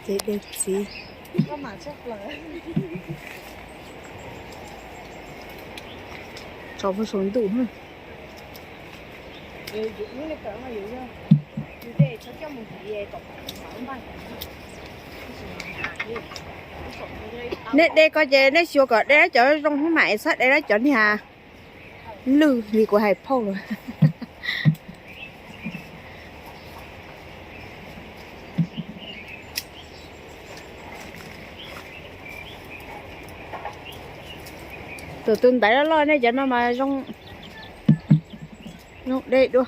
Ces dej txiv. Tso pov saum ntuj. Nej de ko ces nej xyuas kom de lawv cov zoo hwv mam es txhob de lawv cov niag lwj li kuv hais phauj lawm. Tus tus ntaiv loj loj nej cov no mas zoo, zoo de dua.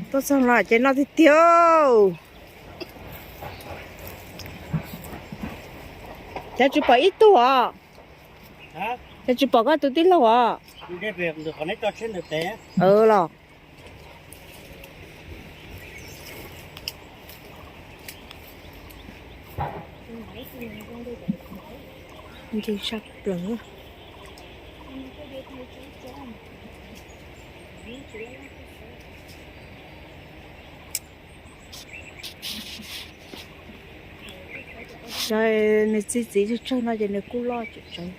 Tuaj txog no ces noj tiag tiag. Cas tsis pom ib tug os? Cas tsis pom koj tus tij laug os? Los nce sab plaws. Nws txi txiv tsawg tsawg no ces nws kuj loj tsawv tsawv.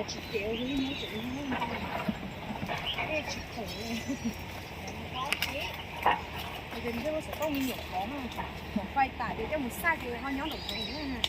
Tsis tiav li, tseem tsis khoom li. Ces ntshe ua xov tooj me nyuam qhov no, kom fais tas ces coj mus xaj ces ho nyob nraum zoov na.